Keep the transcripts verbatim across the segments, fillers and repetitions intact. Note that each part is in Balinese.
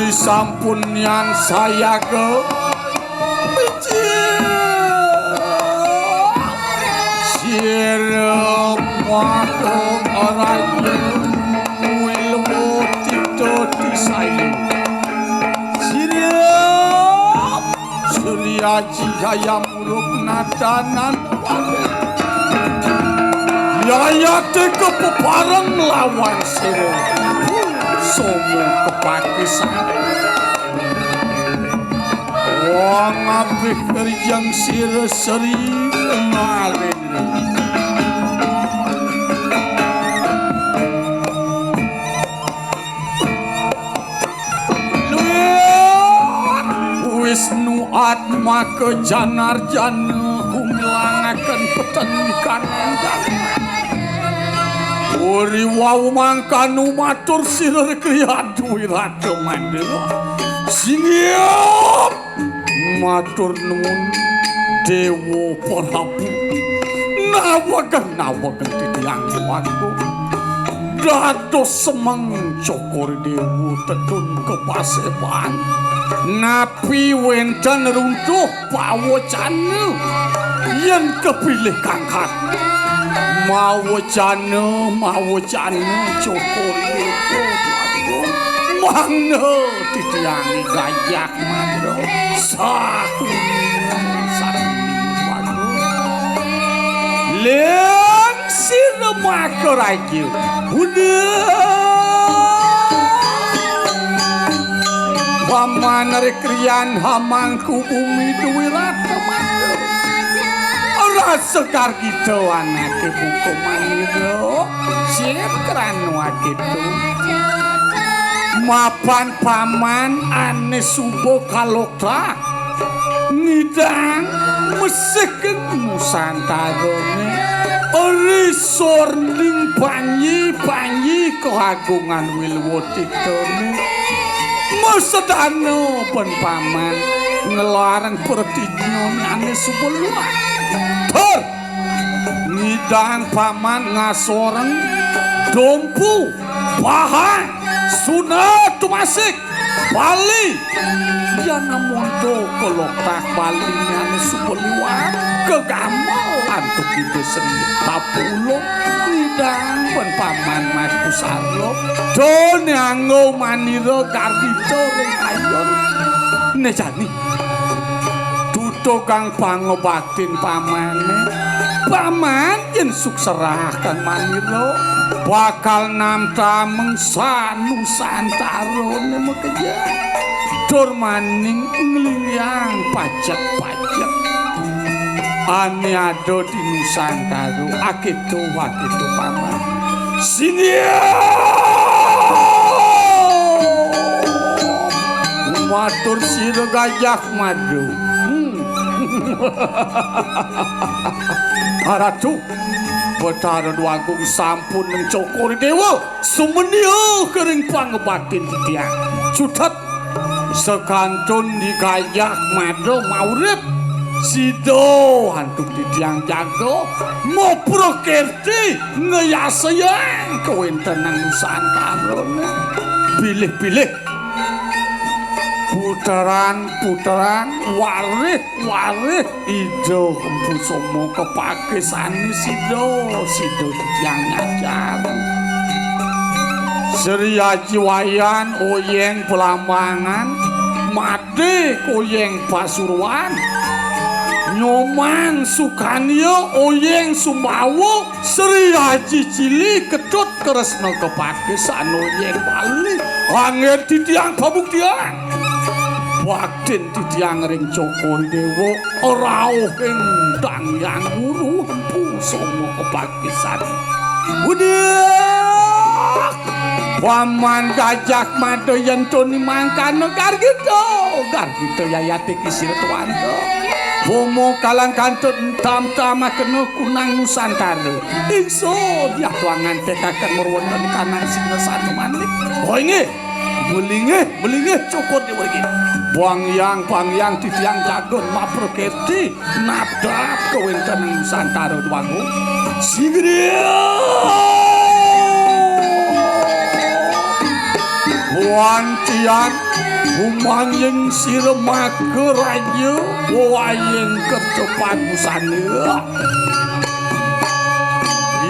Sampun nyan sayaga. Sira maka raja Wilwo Tito Tisayu. Sira Sri Aji Hayam Uruk Nadanan. Yayate kepepareng lawan sira. Somo kepakisan. Wong abih kerjang sira seri kemarin. Luwih Wisnu Atmaka Janarjana humilangaken peteng kanan. Uri wau mangkanu matur sira Kriya Dwi Ratu Mandira. Singgih matur nuwun Dewa Prabu. Nawegeng, nawegeng titiang waku. Dados semeng Cokor Dewa tedun kepaseban. Napi wenten runtuh pawecana yen kepilih kangkat. Mawecana, mawecana Cokor Dewa. Mangda titiang gajah Mandra. Saku, saku, waduh. Ling sira maka raja. Udah. Paman rekrian hamangku bumi duwi rata mata. Rasa kargita anake buka manira. Sip krana wakitu. Mapan paman ane suba kalokta. Ngidang mesik Nusantarane. Eri sorning panji-panji keagungan Wilwatitane. Masedana pen paman ngelarang pertijnyane ane suba luar. Tur ngidang paman ngasoren dompu, bahang, sunat tumasik. Bali. Yan amonto koloktak Bali nyane suba liwat kegamel antuk Ida Sri Tapulung ngidang pen paman Mas Kusarlo. Done anggo manira gardita ring ayon. Ne jani. Tutugang pangobaktin pamane. Paman yen sukserahaken manira bakal namtameng sanusantarane makejang. Tur maning nglinggiang pajek-pajek ane ada di Nusantara. Aketo, aketo paman. Singgih! Matur sira Gajah Madu. Hmm. Ratu, Betara Dwagung sampun ning Cokor Dewa sumenia kering pangbatin titiang. Cutet sekantun di Gajah Madu maurip. Sida antuk titiang jaga, mopro kerti ngayasayang kawentenan Nusantarane. Pilih-pilih puteran-puteran, warih-warih Ida Empu Soma kepakisane sida, sida titiang ngajar. Sri Aji Wayan, Oyeng Pelambangan, Madé, Oyeng Pasuruan, Nyoman Sukania, Oyeng Sumbawa, Sri Aji Cili, Ketut Kresna kepakis anu yeng Bali. Anggen titiang pabuktian. Baktin titiang ring Cokor Dewa, rauhing Dang Hyang Guru Empu Soma kepakisan. Udik! Paman Gajah Mada yen tuni mangkana gargita. Gargita yayate kisir tuanta. Bomo kalang kantut entam-tamakena kunang Nusantara. Ingsun yatwangan tekaken murwata di kanang Singasana Manik. Oh, inggih. Melinggih, melinggih Cokor Dewa inggih. Bang Hyang, Bang Hyang titiang jagon maproketi. Nabdab kawentenan Nusantara Dwagung. Sigriya. Wantian, umanying sira maga raja, waying kerta pangusana.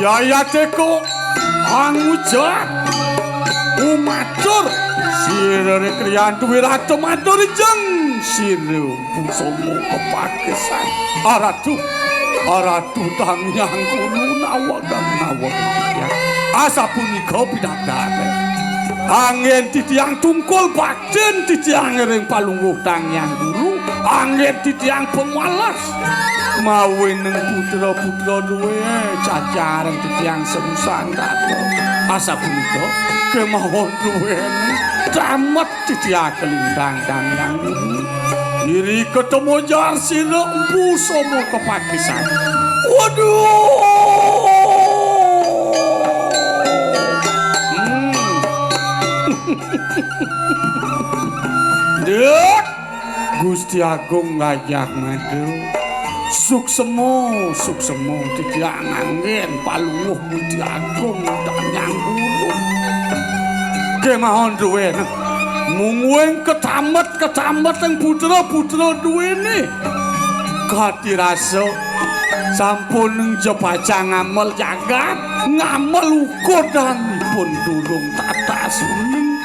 Yayateka angucap, umatur, sira rekrian duwe rata matur jeng sira. Busana kepagesan. Aratu, aratu tang Hyang Guru nawa kang nawa. Asapunika pidabdane. Anggen titiang tungkul baktin titiang ring palungguh tang Hyang Guru, anggen titiang pengwalas. Mawining putra-putra duwe cacareng titiang serusan tata. Asapunika kemawon duweni tamet titiang kalintang tang Hyang Guru. Iri ketemu jar sira empu somo kepakisan. Waduh. Hmm. Dek, Gusti Agung Gajah Mada. Suksema, suksema titiang nganggen palungguh Gusti Agung tang Hyang Guru. Kemawon duwene. Mungguing ketamet-ketamet ing putra-putra duwene. Kati rasa sampun jepacang ngamel jagat, ngamel ukodanipun durung tatas uning.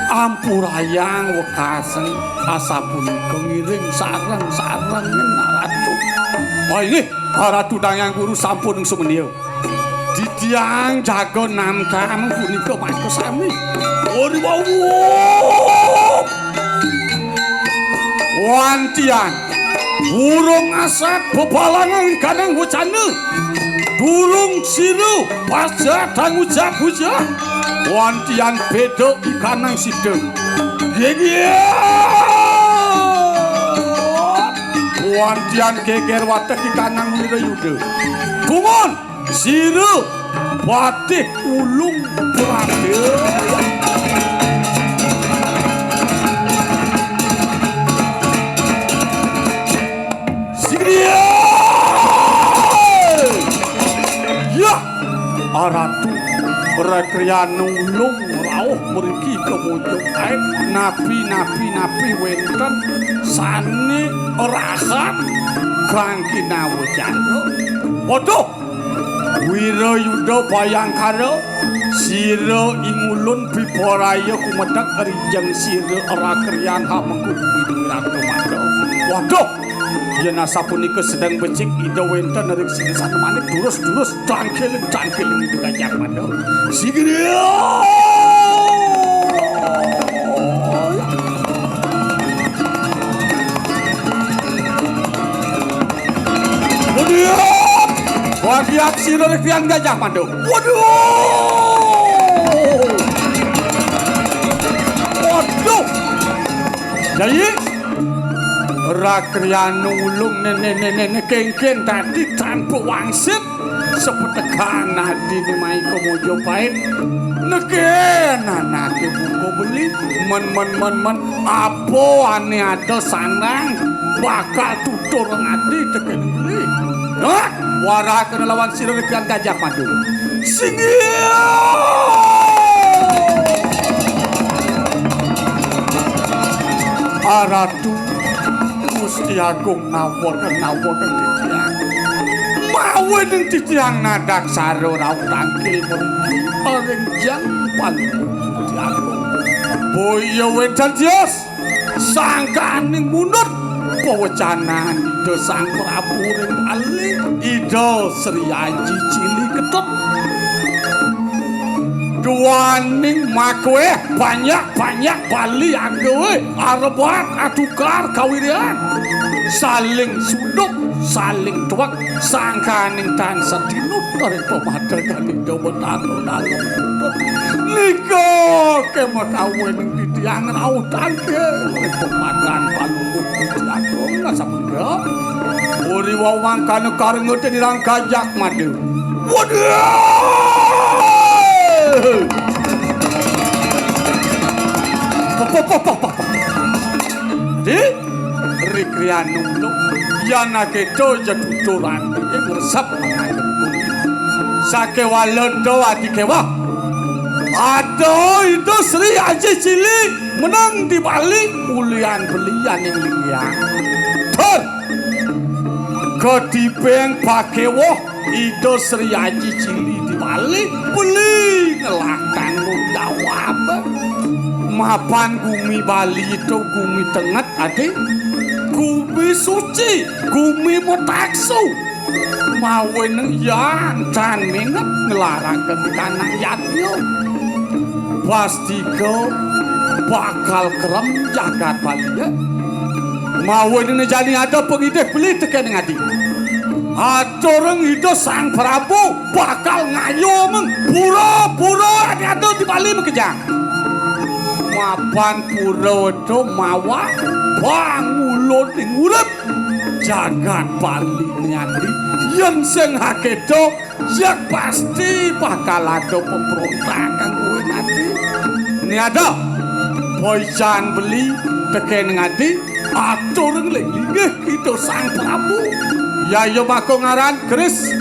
Ampurayang wekasan asapunika ngiring sareng-sareng ngenaratu. Wah, inggih, Ratu Dayang Guru sampun sumenia. Titiang jaga namtam punika mangka sami. Ori wau. Wantian. Urung asat bebalangan ikanang wacana. Durung sira pajatang ucap-ucap. Wantian beda ikanang sida. Geger. Wantian geger watek ikanang wirayuda. Gumun. Sira Patih Ulung Pradaya. Sigriya. Ya, Aratu Rekriana Ulung rauh mriki kemujung ae napi-napi napi wenten sane rahat kang kinawecana. Waduh, Wirayuda Bayangkara, sira ing ulun biporaya kumedek rijeng sira rakrian hamengku Wiratu Mada. Waduh, yen asapunika sedeng becik Ida wenten ring sira sanemaning durus-durus tangkiling-tangkiling Ida Gajah Mada. Sigriya! Waduh! Wagiat sira rekrian Gajah Mada. Waduh! Waduh! Jai rakrian ulung nene-nene kengken tadi tanpa wangsit. Sepetekan adine maika mojo pait. Neken anake buka beli. Men, men, men, men. Apa ane ada sandang bakal tutur ngadi teken beli. Hah? Warakana lawan sira rekan Gajah Madu. Singgih! Aratu Gusti Agung nawaka, nawaka titiang. Mawining titiang nadaksara rauh tangkil mriki ring jang Palungguh Gusti Agung. Boya wénten tios sangkaning mundut pawecanan Ida Sang Prabu ring Bali, Ida Sri Aji Cili Ketut. Duaning makweh banyak-banyak Bali anggawe arebat atukar kawiryan. Saling suduk, saling tuwek, sangkaning tan sadinut ring pamadegan Ida Betara Dalem. Nika kemakawening titiang rauh tangkil ring pamadegan Palungguh Gusti Agung. Nah, sapunika. Uri wau mangkana karengete dirang Gajah Mada. Waduh! Pop, pop, pop, pop, pop. Di rikrianulung, yan aketo jatuturan ing resep mangagung. Sakewala to ati kewah. Ada Ida Sri Aji Cili menang di Bali, ulian beli aning linggih. Tur katibeng pakewoh Ida Sri Aji Cili di Bali, beli ngelah tanggung jawab. Mapan gumi Bali to gumi tenget adi, gumi suci, gumi motaksu. Mawinan yan tan minget nglarang ketikanang yadnya. Pastika bakal kerem jagat Bali ya. Mawinan jani ada pangidih beli tekening adi. Aturang Ida Sang Prabu bakal ngayomang pura-pura adi ada di Bali makejang. Mapan pura to mawa pangulun ing urip jagat Bali nyadi. Yen sing akéto, ya pasti bakal ada pemberontakan kuwi nanti. Ini ada boican beli tekening adi, atur ngeling-linggih Ida Sang Prabu. Ya, ya maka ngaran keris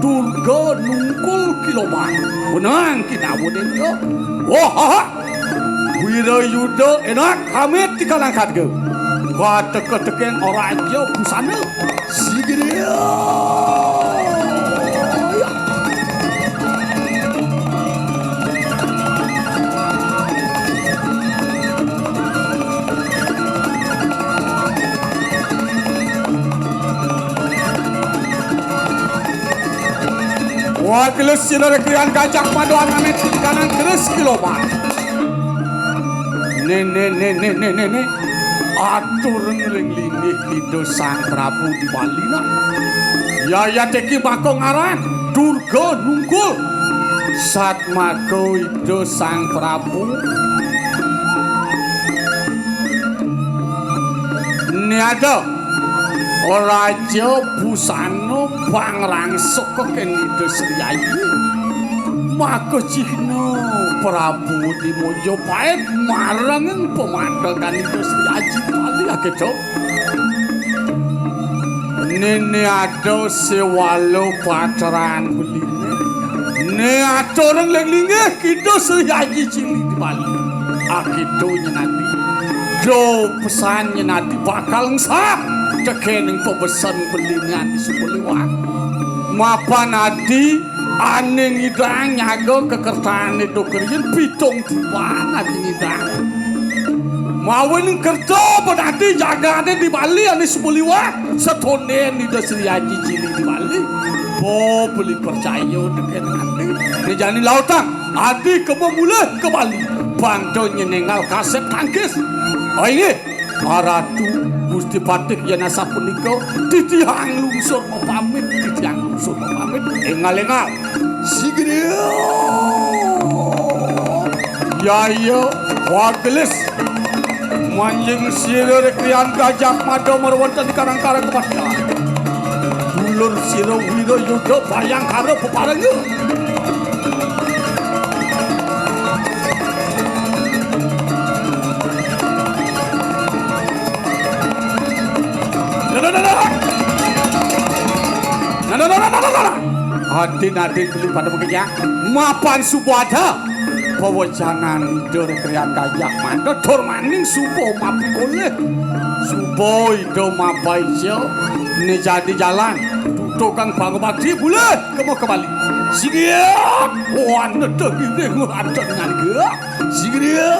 Durga Nungkul Kiloman. Benang kita budin to. Wah, ha, ha. Wirayuda enak amit di kalang kadge. Kateka-tekeng ora aja busana. Sigria. Wah, gelis sira rekrian gajah paduan amit kanan keris kiloman. Nene, nene, nene, nene. Atur ngeling-linggih Ida Sang Prabu di Bali nah. Yayat iki maka ngaran Durga Nungkul. Satmaka Ida Sang Prabu. Niada raja busana pangrangsuka kén Ida Sri Aji. Maka cihna Prabu di Mojopahit marang pamandangan Ida Sri Aji Bali akéto. Nene ada sewala pateran beliné. Né aturang ling-linggih Ida Sri Aji Cili di Bali. Akéto nyen adi. Do pesan nyen adi bakal ngesah tekening pabesen beliné adi suba liwat. Mapan adi ané ngidang nyaga kakertané do kriin pitung tiban adi ngidang. Mawinan kerta padadi jagaté di Bali ané suba liwat. Satondén Ida Sri Aji Cili di Bali. Bo beli percaya tekén adi. Né jani lautang adi kema mulih ka Bali. Bangda nyen énggal kasép tangkis. Oh, inggih. Ratu Gusti Patih yén asapunika titiang lungsur mapamit, titiang lungsur mapamit. Énggal-énggal. Sigria. Yaya, wah gelis. Manjing sira rekrian Gajah Mada marwénten di karang-karang kepatihan. Dulur sira Wirayuda Bayangkara peparenga. Nah, nah, nah, nah. Nah, nah, nah, nah, nah, nah, nah. Adin-adin beli pada makejang. Mapan suba ada pawecanan Ida Rekrian Gajah Mada tur maning suba mapikolih. Suba Ida mapaica né jani jalan. Tutukang pangabakti bulih kema ka Bali. Sigiat wan neta giring wadon ngarga. Sigria.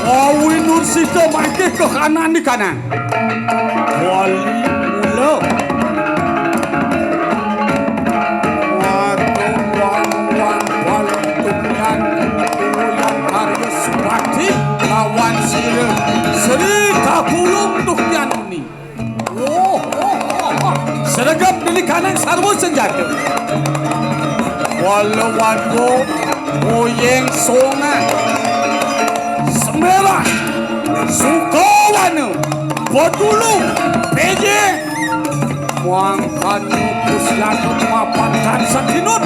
Wawi Nursita mangkih kahanan di kanan. Wali mula. Waduh, wan, wan, wali tunggal. Uyan karya Subakti lawan sira Sri Tapulung Dukyanuni. Oh, oh, oh, oh. Seragam dili kanang sarwa senjata. Wala warga Oyeng Songan. Semerah. Sukawana. Bedulu. Pejeng. Mangkana Gusti Agung mapan tansah tinut.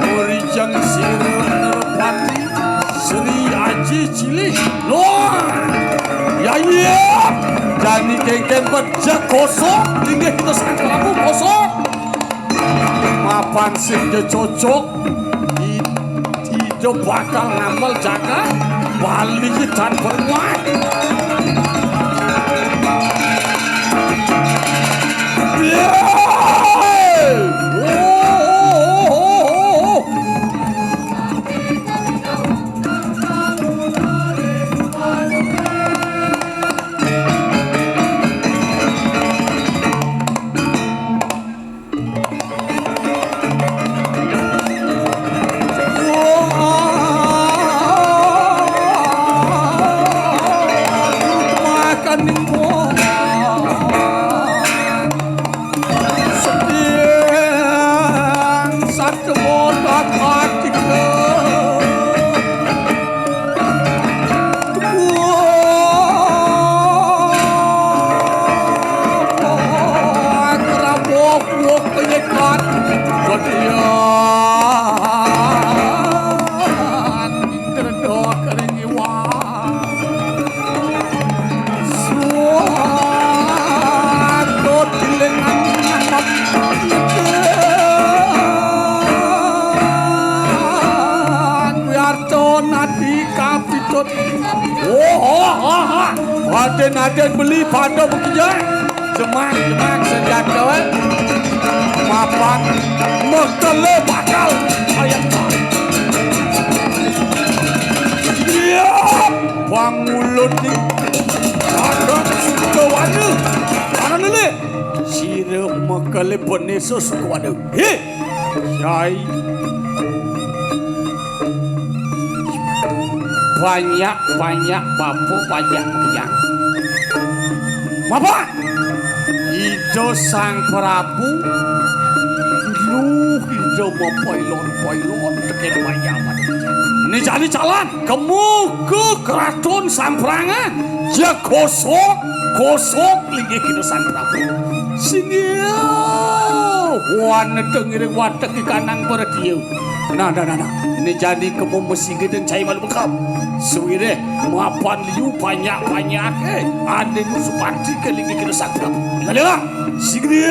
Murijeng sira Nerpati Sri Aji Cilik. Loh. Ya iya. Jani kengken bejek kosok, inggih kita Sang Prabu kosok. Mapan sing ja cocok. I-, ida bakal ngamel jagat Bali tan bermuai. Iya. Oh, oh, oh, oh, oh. Nadi kapitut. Oh, oh, oh, oh. Aden-aden beli pada bekerja. Jemak, jemak senjata, eh. Mapan mekele bakal. Ayo. Iya. Bang mulut ni. Ada suka wani. Mana ni? Sira mekele beneso suka wani. Heh. Yai. Banyak-banyak bapa, banyak biang. Bapa! Ida Sang Prabu, luh ida mapailon-pailon teken bayaran. Ni jani jalan, kemu ke keraton Samprangan. Ya kosok, kosok linggih kita Sang Prabu. Singgih, wan tengiring watek di kanang pertia. Nah, nah, nah, nah. Ini jani kemu mesti gedeng cai malu bekam. Suwireh, mapan liu banyak-banyak, eh. Ade nu supati ke linggih kita Sang Prabu. Lila, lila. Singgih.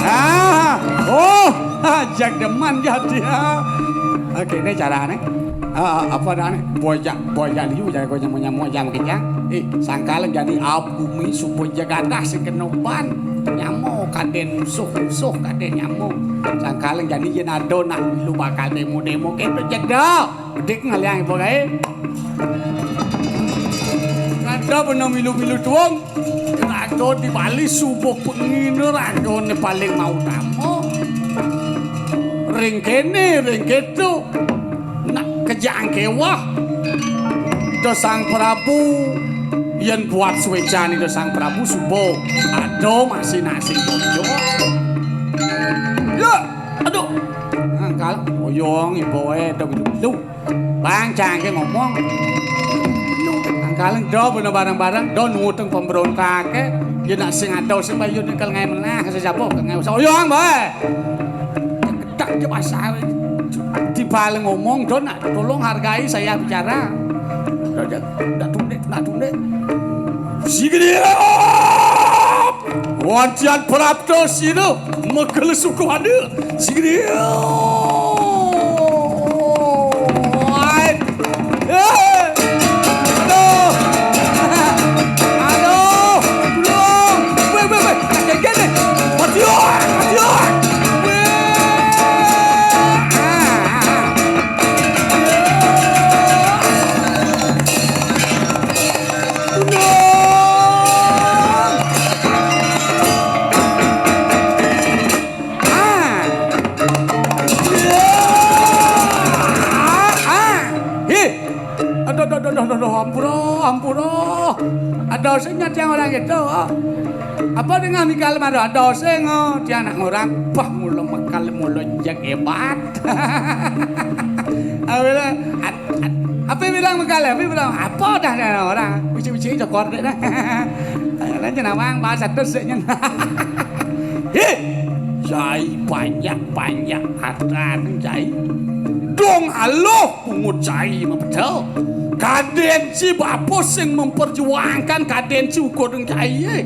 Ah, oh, ajak demen jadi, ah. Oke, ini carane. Ah, apa dane? Bojak, bojak liu jare kok nyamuk-nyamuk jam kejang. Eh, sangkal jani abu mi supo jagadah sing kena ban. Nyamuk kaden musuh, musuh kaden nyamuk. Sangkal jani yen ada nak milu bakal demo-demo kene jeda. Bedik ngaliang ibu kae. Ada bener milu-milu tuang. Raja di Bali subuh pengina rajane paling mau tamu. Ring kene, ring keto. Nak kejang kewah. Ida Sang Prabu, yen buat suwecan Ida Sang Prabu subuh. Ada masih nasi bojo. Ya, aduh. Angkal, oyong ibu eh, aduh, aduh, aduh. Bang, cangke ngomong. Angkalen do bener bareng-bareng, do nuteng pemberontak, eh. Ya nak sing ada sing bayu nyekel ngai menah, sing sapa ngai usah oyong, bae. Kedak je pasal. Di paling ngomong, do nak tolong hargai saya bicara. Ndak, ndak tunduk, ndak tunduk. Sigriap! Wancian prapta sira megel suku ada. Sigriap! Eh! Aduh! Aduh! Tulung! Weh, weh, weh! Kaget-kaget nih! Mati, oi! Mati, oi! Weh! Ah, ah, ah. Aduh, ampura, ampura. Ada sing nyatiang orang gitu. Apa dengan Mikal mara? Ada sing, oh, tiang nak ngorang, bah, mula Mekal, mula jeng hebat. Apa bilang, at-, at-, apa bilang Mekal? Apa bilang? Apa dah, dah orang? Bicik-bicik cokor dek dah. Ayo, lanjut nawang, bahas satu sik nyen. Heh, cai banyak-banyak atan, cai. Dong aluh pungut cai mapedel. Kaden ci bapa sing memperjuangkan kaden ci uga deng cai.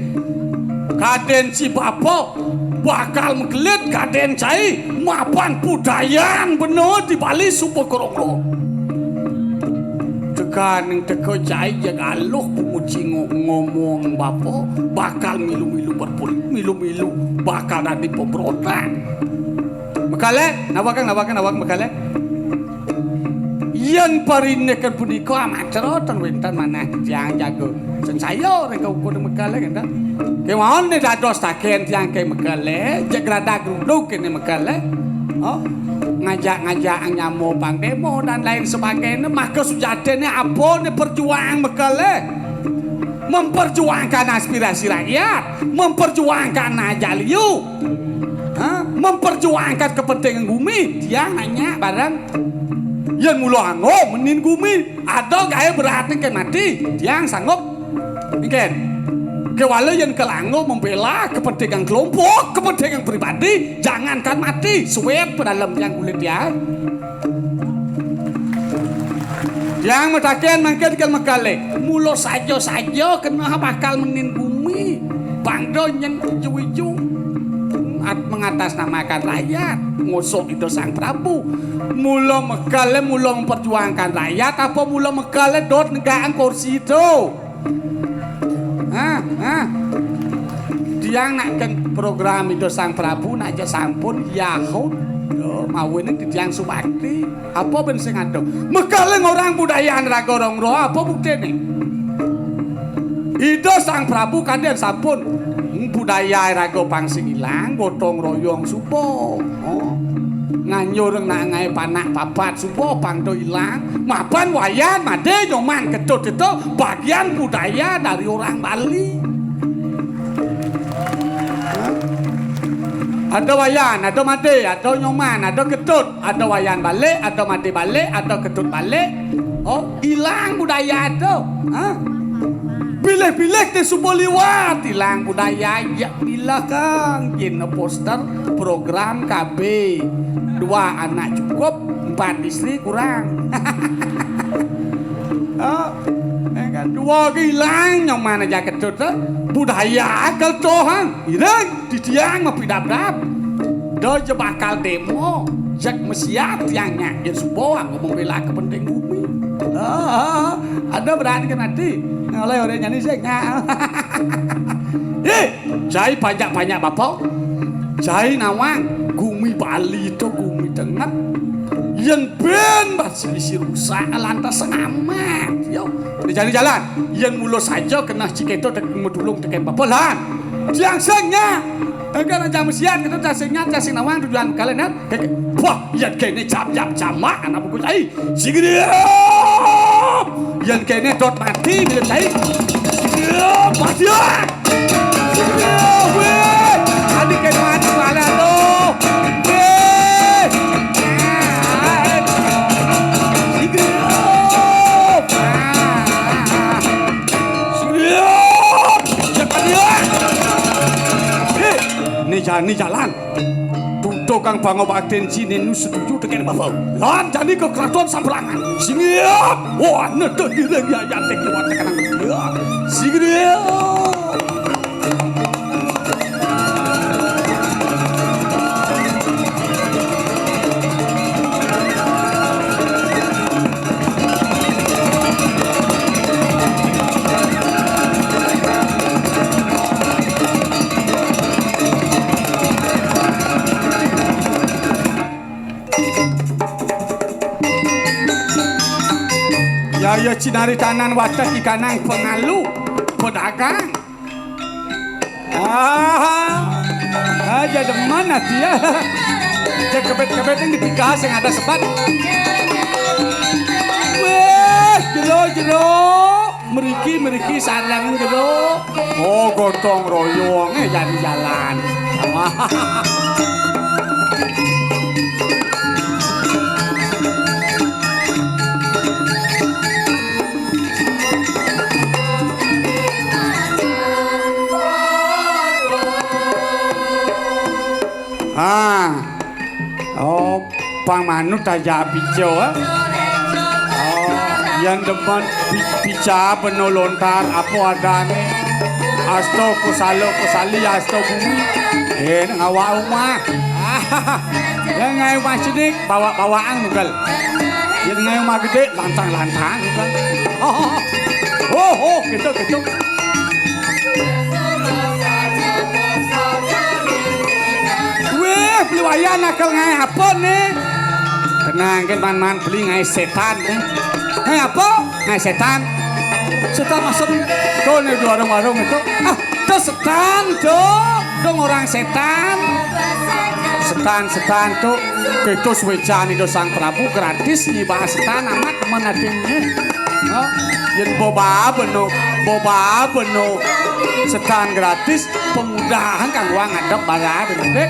Kaden ci bapa bakal mgelit kaden cai mapan budayan bena di Bali suba kerongro. Tekan teka cai jeg aluh pungut ci ngo-, ngomong bapa bakal milu-milu berpul-, milu-milu bakal dadi pemberontak. Mekale, nawakang, nawakang, nawakang Mekale. Yen parindikan punika amatra ten wenten manah tiang jaga. Sing saya ring kaukud Mekale ngenten. Kemawon ne dados taken tiang ke Mekale, jeg gradak gruduk kene Mekale. Oh, ngajak-ngajak nyamo pang demo dan lain sebagainya, maka sujatine apa ne perjuang Mekale? Memperjuangkan aspirasi rakyat, memperjuangkan ajak liu. Ha? Memperjuangkan kepentingan gumi. Tiang nanya bareng. Yen mula anggo menin gumi, ada gawe berat engken mati. Tiang sanggup. Engken. Kewala yen kelanggo membela kepentingan kelompok, kepentingan pribadi, jangankan mati, suwet pedalem tiang kulit tiang. Tiang mataken mangkin ke Mekale. Mula saja-saja kena bakal menin gumi. Bangda nyen ijo-ijo. At-, mengatasnamakan rakyat, ngosok Ida Sang Prabu. Mula Mekale, mula memperjuangkan rakyat, apa mula Mekale dot negakang kursi itu? Hah? Hah? Tiang nak ken program Ida Sang Prabu nak ja sampun yahut. Yo, mawine tiang subakti. Apa ben sing ada? Mekale ngorang budayaan raga rong roh, apa buktine? Ida Sang Prabu kadén sampun budaya raga pang sing ilang, gotong royong suba. Oh. Nganjur nak ngae panak papat suba pang do ilang. Mapan Wayan Madé Nyoman Ketut itu bagian budaya dari orang Bali. Ada Wayan, ada Madé, ada Nyoman, ada Ketut, ada Wayan balik, ada Madé balik, ada Ketut balik. Oh, ilang budaya tu. Ha? Bilih-bilih ti suba liwat, ilang budaya. Ya, bila kang jin poster program K B. Dua anak cukup, empat istri kurang. Oh, ya kan? Dua ke ilang, Nyoman aja Ketut tu. Budaya akal tohang. Ireng. Titiang mapidabdab. Do ja bakal demo, jak mesiat tiang nyak yen suba ngomong bela kepenting bumi. Ah, ada berani kan ati. Oleh orang nyanyi sih nyak. Eh, cai panjak-panjak bapa. Cai nawang, gumi Bali to gumi tenget. Yen ben basi bisi rusak lantas amat. Yo, di jalan-jalan. Yen mula saja kena ciketo tek medulung teken bapa lan. Tiang sing nyak. Engke aja mesiat kita tiang sing nyak, tiang sing nawang tujuan kalian kan. Keke. Wah, yen kene jam-jam jamak anak buku cai. Sing dia. Yen kene dot mati bila cai. Sing dia, mati ah. Sing dia, weh. Adi kene mati malah tu. Weh. Sing dia. Sing dia. Cepat dia. Eh, ni jalan, ni jalan. Duda kang bangga baktin jininu setuju teken bapa. Lan jani ke keraton Sabrangan. Sing iya. Wah, nedek ireng ya, ya, tek liwat tekan. Ya. Sing iya. Ya, ya, cinaritanan watek ikanang pengalu pedagang. Ah, aja demen ati ya. Cek kebet-kebet yang ketiga sing ada sebat. Weh, Jero, jero. Mriki, mriki sareng jero. Oh, gotong royong, eh, jalan-jalan. Ah. Oh, pang manut aja pijo, eh. Oh, yang demen pi-, pica beno lontar, apa adane. Asto kusalo kusali, asto bumi. Eh, nang awak omah. Yang ngai omah cilik, bawa-bawaan nunggal. Yang ngai omah gede, lantang-lantang nunggal. Oh, oh, gitu, gitu. Weh, beli wayan akal ngai apa nih? Tenang, kan man-man beli ngai setan nih. Ngai apa? Ngai setan. Setan maksudnya? Tuh nih di warung-warung itu. Ah, tuh setan tuh. Dong orang setan. Setan, setan tuh. Kita suwecani do Sang Prabu gratis nyibah setan amat menadingnya. Oh, yen boba beno, boba beno. Setan gratis, pemudahan kang wong ngadep bara dek.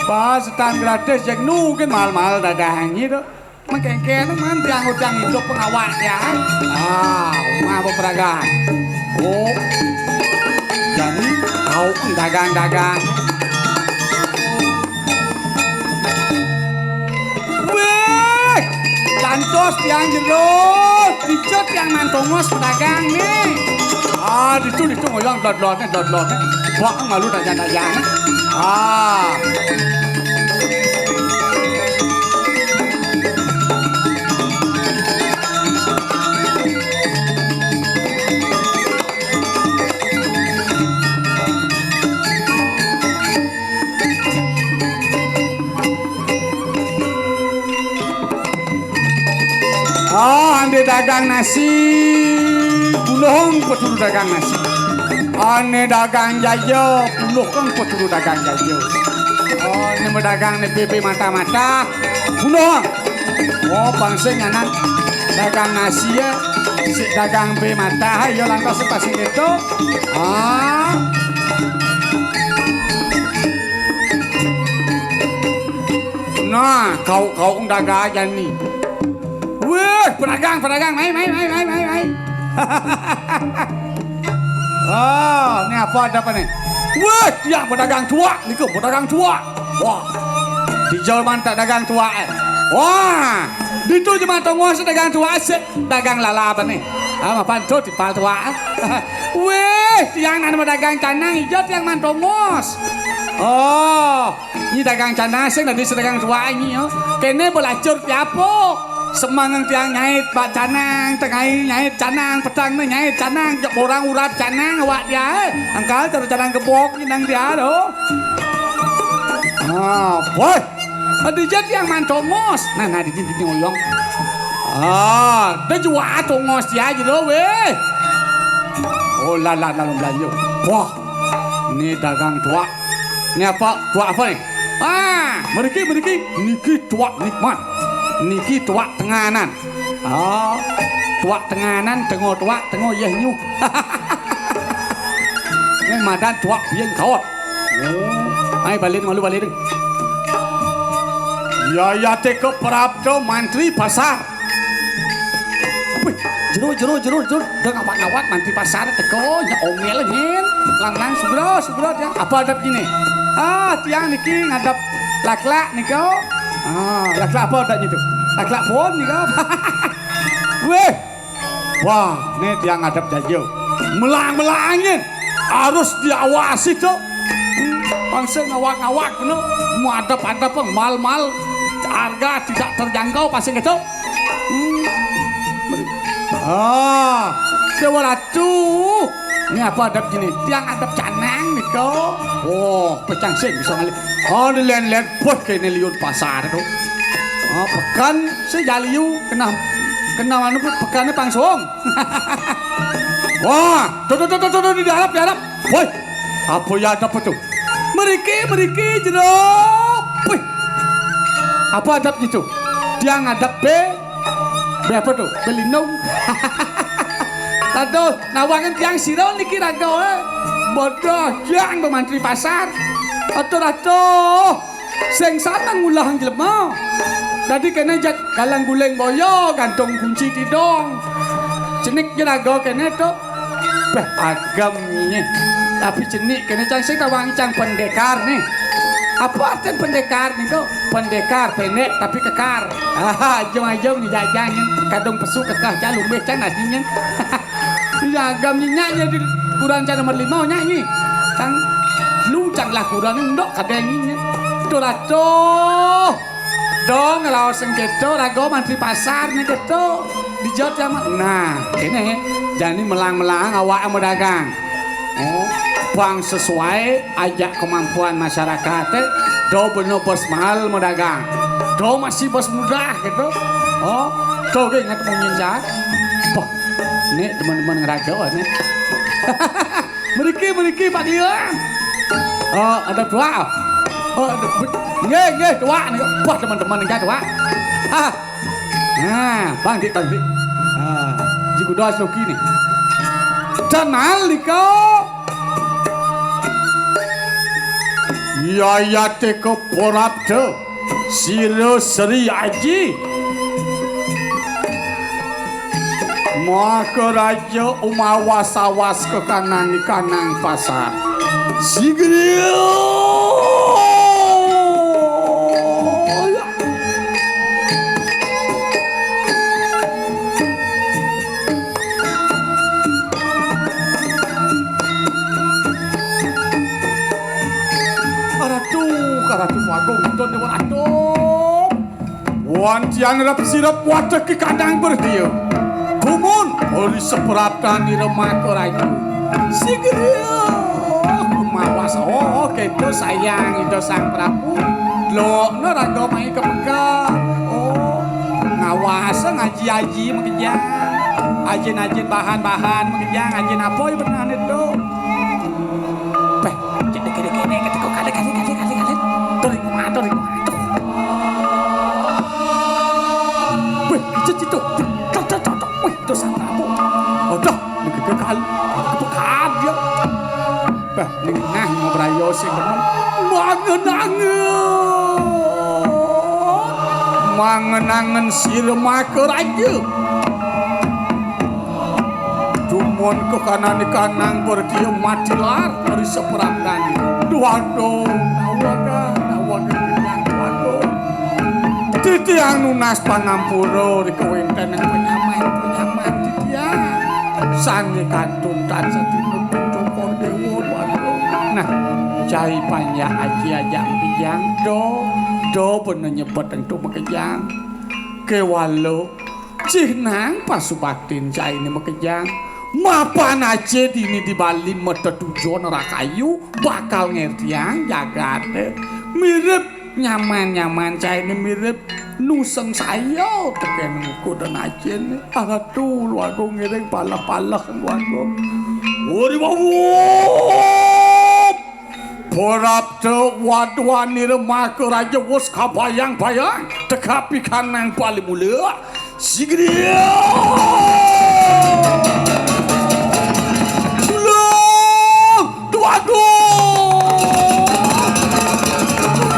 Pas setan gratis, jek nu kan mahal-mahal dagangi to. Mengkengken man tiang utang hidup pengawak ya. Ah, mah apa peragaan? Oh, jadi kau dagang-dagang. Weh, lantos tiang jero, dicet tiang mantongos pedagang nih. Ah, ditu, ditu ngoyong dodlone, dodlone. Bak malu dajang-dajang. Ah. Oh, ande dagang nasi, punduhang petudu dagang nasi. Ande dagang jaja, punduhang petudu dagang jaja. Oh, ande madagang ne bebe mata-mata, punduhang. Oh, bangsa nyanan dagang nasi ya, si dagang be mata, ya lantas pasti gitu. Ah. Nah, kau, kau dagang aja nih. Weh, pedagang, pedagang, mai, mai, mai, mai, mai, mai. Oh, ini apa ada apa nih? Weh, ya pedagang tuak, niku pedagang tuak. Wah, di jalan tak dagang tuak, eh. Wah, ditu cuma tongos dagang tuak sih, dagang lala apa nih? Ah, apa tuh di pal tuak? Weh, tiang nan dagang canang ijo tiang mantongos. Oh, nyi dagang canang sing dadi sedagang tuak nyi, yo. Kene belacur tiapo. Semangeng tiang nyait bak canang, tengai nyait canang, petang ne nyait canang, jek orang urap canang awak dia, eh. Angkal cara canang gebok nang dia, lo. Ah, boy. Adi jek tiang mantongos. Nah, nah, di sini, di sini, oyong. Ah, dia jual tongos dia aja, lo, weh. Oh, lala, lala, belanja. Wah, ini dagang tuak. Ini apa? Tuak apa nih? Ah, meriki, meriki. Niki tuak nikmat. Niki tuak tenganan. Ah, tuak tenganan, tengok tuak, tengok yeh nyuh. Ini madan tuak biang kawat. Oh, ai balik malu balik. Ya, ya, teka prapto mantri pasar. Wih, jero, jero, jero, jero. Udah ngawat-ngawat mantri pasar teko, nya omel nyen. Lang-lang sugro, sugro dia. Apa adab gini? Ah, tiang niki ngadep laklak niko. Ah, laklak apa adab itu? Laklak pun niko. Weh. Wah, ne tiang ngadep jaja. Melang-melangin. Harus diawasi tuh. Bangsa ngawak-ngawak no. Mau adep-adep mal-mal harga tidak terjangkau pasti gitu. Hmm. Ah, Dewa Ratu. Ini apa adab gini? Tiang adab canang niko. Oh, pecang sing bisa ngalih. Oh, dilen-len buat kene liun pasar tu. Oh, pekan sejaliu kena kena anu pekannya pangsung. Wah, tuh tuh tuh tuh tuh, tuh, di dalam di dalam. Woi, apa ya adab itu? Meriki, meriki, jero. Wih. Apa adab gitu? Tiang adab be Be apa to? Be linung. Aduh, nawangin tiang sira niki raga, eh. Bodoh, jang pemantri pasar. Aduh, aduh. Sing sanang ngulah jelema. Dadi kene jat galang guling boya, gantung kunci tidong. Cenik jeraga kene to. Beh, agem nye. Tapi cenik kene cang sing tawang cang pendekar nih. Apa artian pendekar nih to? Pendekar pendek tapi kekar. Aha, ajeng-ajeng jajang kadung pesu kekah jalu meh cang nasinya. Iya, agam nyi nyak nyi di kurang cang nomor lima nyak nyi. Cang lu cang lah kurang ndok kadang nyi nyi. Tuh ratuh. Dong raos sing keto raga mantri pasar nih keto. Dijot ya mak. Nah, ini jani melang-melang awak mau dagang. Oh, bang sesuai ajak kemampuan masyarakat eh. Do bener bos mahal mau dagang. Do masih bos mudah gitu. Oh, do ge ingat mungkin cak. Wah, nih teman-teman ngeraga wah nih. Mriki, mriki, Pak Liang. Oh, ada dua. Oh, ada, nggih, nggih, dua nih. Wah, teman-teman nggih dua. Ah. Nah, Bang Dik, Bang Dik. Ah, jiku dos loki nih. Dan nalika Yayate keporapta. Sira Sri Aji. Maka raja umawas-awas ke kanang-kanang pasar. Sigriya. Karatu, karatu agung, don dewa agung. Wan tiang rep sirep watek ki kandang berdia. Gumun, ori sepraptan ira maka raja. Sigria, mawas, oh, oh, keto sayang ida sang Prabu. Lokno raga mai ke pekan. Oh, ngawas ngaji-aji makejang. Ajin-ajin bahan-bahan makejang. Ajin apa ya benar itu? Peh, cek dek, dek, dek, dek, kade, kade, kade, kade, kade. Tuh, ring kumaha, tuh, ring kumaha, tuh. Weh, cek, cek, tuh. Tuh, tuh, tuh, tuh. Weh, tuh, sang Prabu. Aduh, begitu kali. Kepekat dia. Bah, ning nah, ngobrayo sing demen. Mangen-angen. Mangen-angen sira maka raja. Dumun ke kanane kanang berdia mati lar dari sepraptane. Duh, aduh, nawaga, nawaga, duh, aduh. Titiang nunas pangampura ri kawenten ing penyaman, penyaman titiang. Sane kantun tansah tinutu cokor dewa, duh, aduh. Nah, cai panjak aji ajak makejang, do, do bener nyebet entuk makejang. Kewala Cih nang pasubaktin caine makejang. Mapan aje dini di Bali metetujon rakayu bakal ngertiang jagate. Mirip nyaman-nyaman caine mirip nuseng saya teken nguku dan ajene. Aratu luago ngiring palah-palah luago. Wuri wawu. Prapta wadwanira maka raja wus kabayang-bayang tekapi kanang palimula. Sigria. Tulung! Tuaku!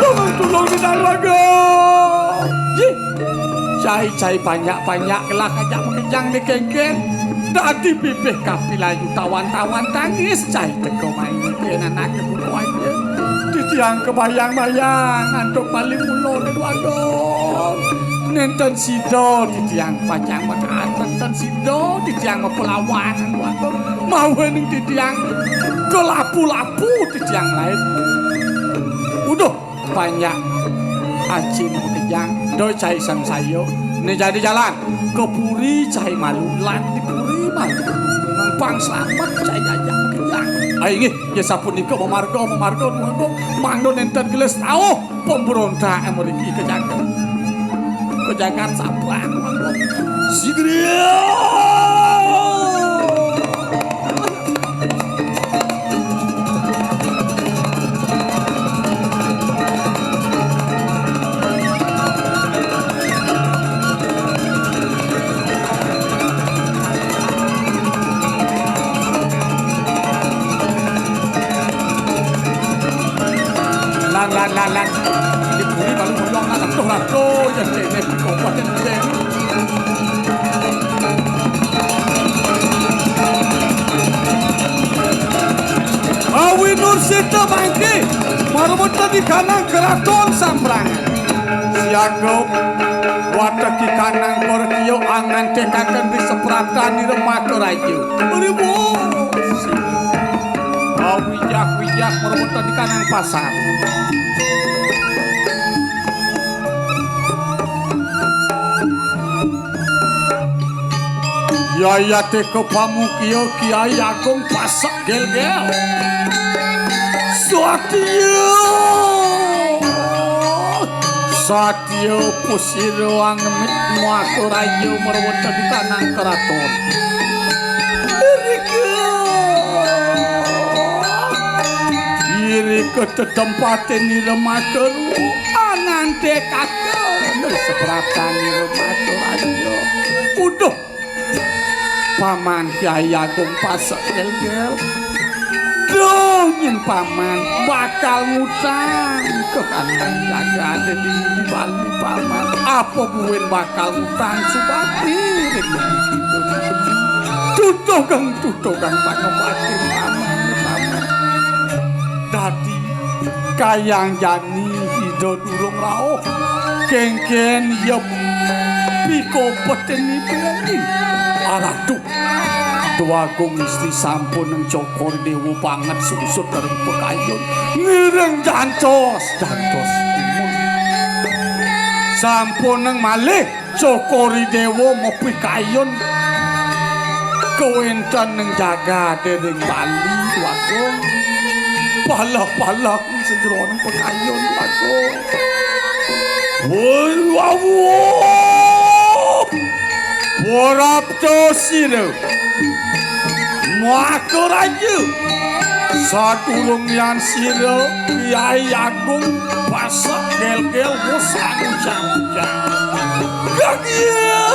Tulung, tulung, kita raga! Yih! Cai-cai panjak-panjak kelah ajak makejang dikengken. Dadi pipih kapilayu tawan-tawan tangis cai teka main yen anake buku aja. Titiang kebayang-bayang antuk bali mula ne duaga. Nenten sida titiang pacang mekaat, nenten sida titiang mapelawan duaga. Mawining titiang kelapu-lapu titiang lain. Uduh. Panjak acin makejang, doi cai sangsaya. Ne jani jalan ke puri cai malu, lan di puri malu. Mampang slamet cai jajah makejang. Ai nggih, ya sapunika mamarga, mamarga nuwun, mangda nenten gelis tauh pemberontak mriki ke jagat. Ke jagat Sabang, mangda. Sigria. Lan, lan, lan. Di buri balu moyong lan, aduh, aduh, ya, dene, di kabupaten dene. Awi Nur Sita mangke, marweta di kanang keraton Samprangan. Siaga, wateki kanang korkio angantekaken di sepratan di Remaka Raja. Beri bos. Awijak-wijak marweta di kanang pasar. Yayate kepamukia Kiai Agung Pasek Gelgel. Satya. Satya pusira angemit muaka raja marweta di kanang keraton. Irika. Irika tetempatin ira maka anantekaken sepratan ira maka raja. Uduh. Paman Kyai Agung Pasek Gelgel. Duh, nyen Paman bakal ngutang ke kanang jagate di Bali, Paman. Apa buin bakal ngutang subakti ring kita? Tutugang, tutugang pangabatin, Paman, Paman. Dadi kayang jani Ida durung rauh. Kengken iya pikopeten ibeni. Aratu. Dwagung Istri sampuneng Cokor Dewa banget sungsut ring pakayun. Ngiring jantos, jantos. Sampuneng malih Cokor Dewa mapikayun kawentening jagate ring Bali, Dwagung. Palah-palah sajeroning pakayun, Dwagung. Woi, wawuh! Prapta sira. Maka raja. Sadurung lian sira, Kyai Agung Pasek Gelgel, wus anu jam-jam. Gagya.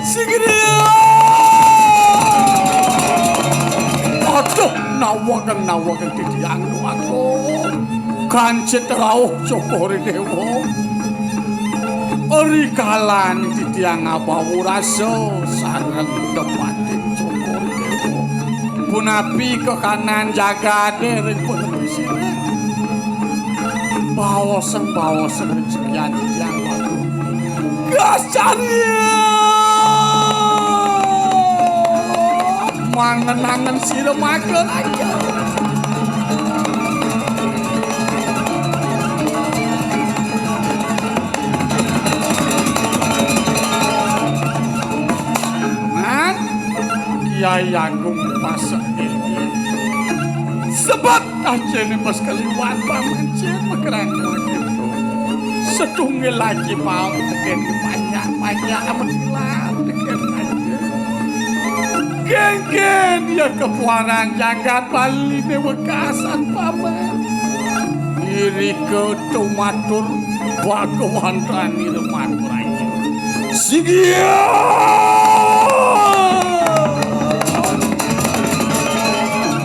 Sigria. Aduh, nawakang, nawakang titiang, Dwagung. Kancit rauh Cokor Dewa. Rikalaning titiang ngabawa rasa sareng depating Cokor Dewa. Punapi kekanan jagate ring panempi sira. Baoseng, baoseng ring sekian titiang, Dwagung. Kasarya. Mangen-angen sira maka raja. Man, Kyai Agung Pasek Gelgel. Sebet Ajene pas kaliwat pamancen makrang waduh. Setunggil lagi mau teken banyak-banyak menilan teken aja. Genggen ya kepuaran jagat Bali ne wekasan paman. Irika tumatur Bhagawan Rani Reman Raja. Sigia.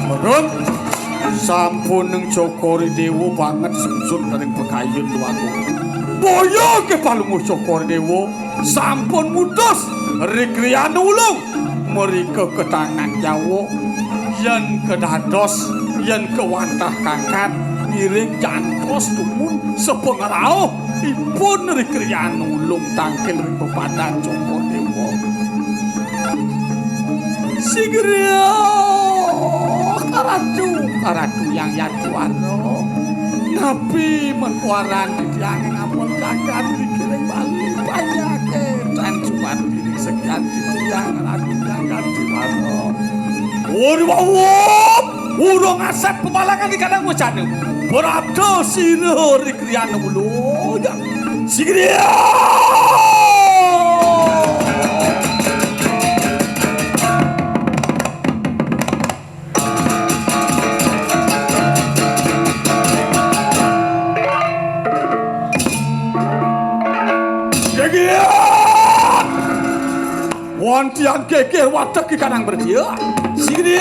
Merun. Sampuneng Cokor Dewa banget sungsut ring pakayun, Dwagung. Boya ke palungguh Cokor Dewa sampun ngutus Ri Kriana Ulung mrika ka tanah Jawa, yen kedados, yen kawantah kangkat ngiring jantos dumun sapangrauh ipun Ri Kriana Ulung tangkil ring pepadan Cokor Dewa. Sigra karatu, karatu yang yadwara. Napi mengkuaran titiang ing ampun jagat ring Bali, panyake tan suwati ring sekian titiang karatu yang yadwara. Uri wawuh, urung asep pemalangan di kadang wacana. Prapta sira ri Kriana Ulu. Sigra. Sigra. Wantian geger wadeg ki kanang berdia. Sini.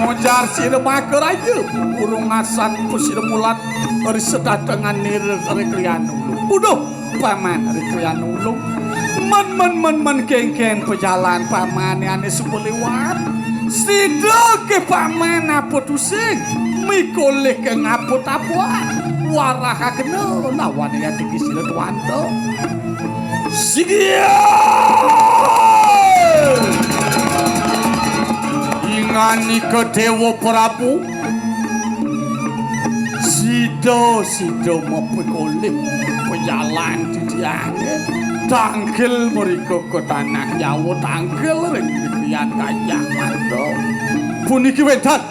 Mojar sira maka raja. Urung asan pusira mulat. Ri sedatengan nira Ri Kriyanulung. Uduh, paman Ri Kriyanulung. Men, men, men, men, kengken pejalan paman ane suba liwat. Sida ke paman apa tusing? Mikolih ke ngapa tapuan? Warahakena lawan ya tiki sira tuanta. Sigia! Inganika Dewa Prabu. Sida-sida mapikolih pejalan titiange. Tangkil mrika ke tanah Jawa, tangkil ring Krian Gajah Mada. Puniki wenten.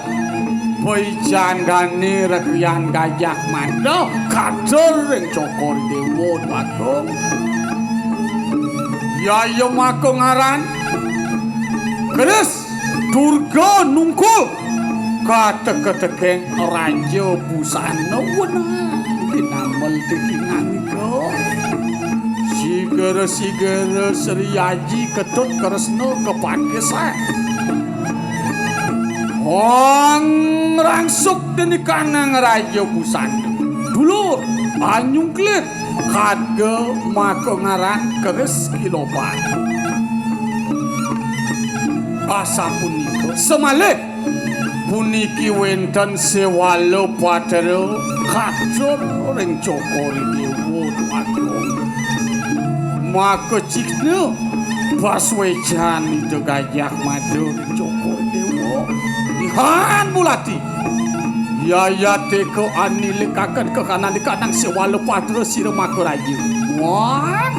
Paican dane Rekrian Gajah Mada katur ring Cokor Dewa Agung. Yaya maka ngaran keris Durga Nungkul. Kateka-tekeng Raja Busana wenang pinamel tikinganika. Sigara-sigara Sri Aji Ketut Kresna kepakisan. Ong rangsuk dene kanang Raja Busana. Dulur, anyungklit, kadga maka ngaran keris kiloban. Asapunika, semalih puniki wenten Sewala Patra katur ring Cokor Dewa Agung. Maka cihna pasuecan Ida Gajah Mada ring Cokor Dewa. Ihan mulati. Yayate ka anilikaken kahanan di kanang Sewala Patra sira maka raja. Wah,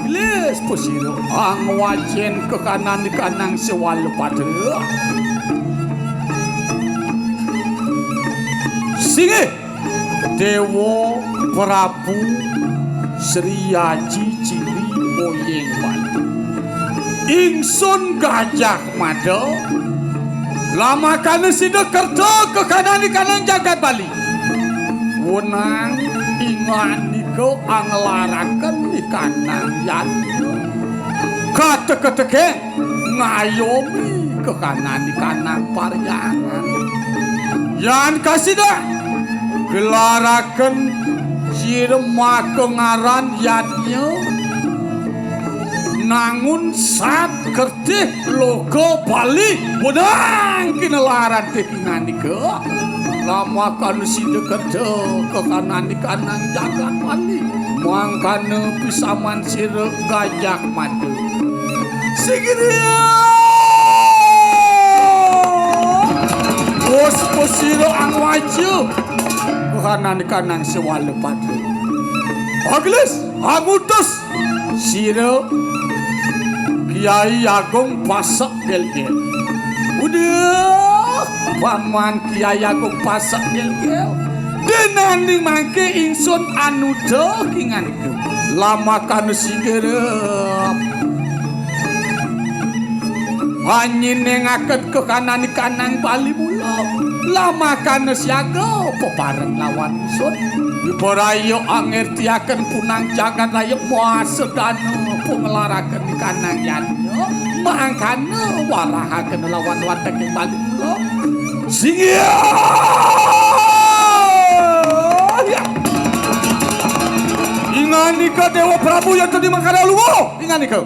lis pasira angwacen kahanan di kanang Sewala Patra. Singgih Dewa Prabu Sri Aji Cili Moyeng Bali. Ingsun Gajah Mada, lamakana sida kerta kakanani kanang jagat Bali. Wenang inganika anglaraken ikanang yadnya. Kateka-teke ngayomi kakanani kanang paryangan. Yan kasida gelaraken sira maka ngaran yadnya nangun sat kertih loka Bali. Wenang kinelaran teh Nganika, lamakana sida kerta kakanani kanang jagat Bali. Mangkana pisaman sira Gajah Mada. Sigiria! Bos pasira angwaja kakanani kanang Sewala Patra. Aglis, angutus sira Kiai Agung Pasek Gelgel. Uduh, paman Kiai Agung Pasek Gelgel. Denaning mangke ingsun anuda kingan iku. Lamakana singgirep. Anyinengaken kakanani kanang Bali mula. Lamakana siaga pepareng lawan ingsun. Wibaraya angertiaken punang jagat raya muasa dana panglaraken kanang yadnya. Mangkana warahaken lawan watek ing Bali mula. Singgih! Inganika Dewa Prabu yang tadi mangkana luwuh. Inganika.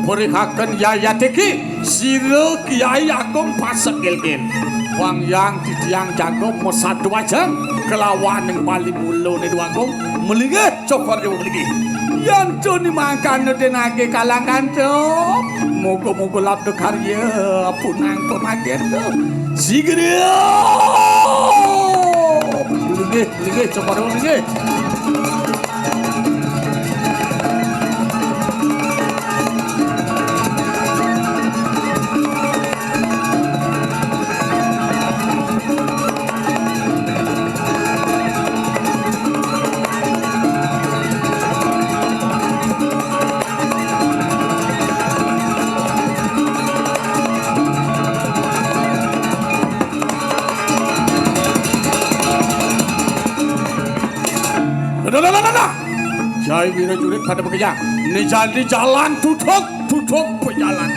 Purihaken yayatiki sira Kiai Agung Pasek Gilgil. Wangyang titiang jaga masadwajang kelawaning Bali mulane Dewa Agung. Melinggih Cokor Dewa melinggih. Yan tuni mangkana denage kalangan to. Moga-moga labda karya punang pamageta. Sigera. Melinggih, melinggih Cokor Dewa melinggih. Jai wirajurit pada makejang. Né jani jalan tutup, tutup pejalan.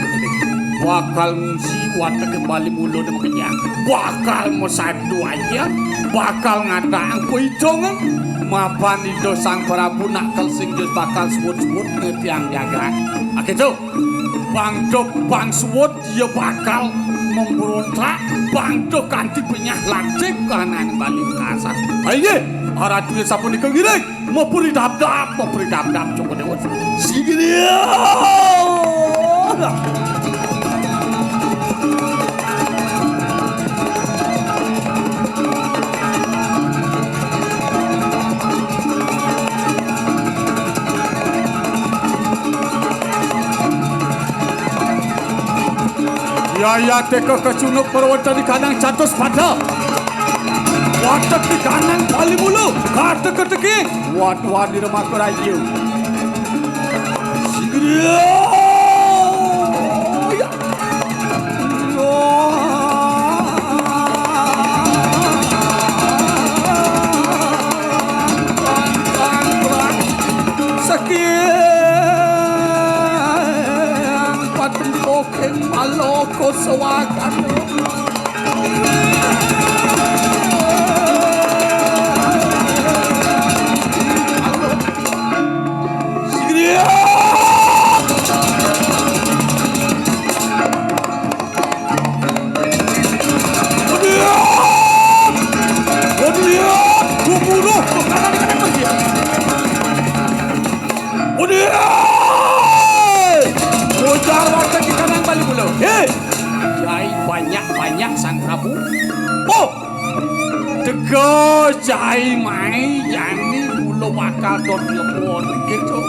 Bakal ngungsi watek kembali mula né makejang. Bakal masadu aja, bakal ngadang paitung. Mapan Ida Sang Prabu nak kal sing bakal suwut-suwut ngertiang jagat. Akéto, bangda bangsuwut ya bakal memberontak, bangda kanti penyah latih kahanan Bali kasar. Ayo, aratuya sapunika ngiring. Mapuri dapdap, mapuri dapdap, Cokor Déwa. Sigria! Yaya teka kacunuk perwetani kanang catus pada. Watek di kanang Bali mulu, kata keteki. Wat-wat di rumah keraja. Sigria. Ya. Saking patempoking maloko swagan. Sigria. Ujar watek di kanang Bali mula. Hé! Jai banyak-banyak Sang Prabu. Oh! Teka jai mai jani mula bakal dot lebon gitu.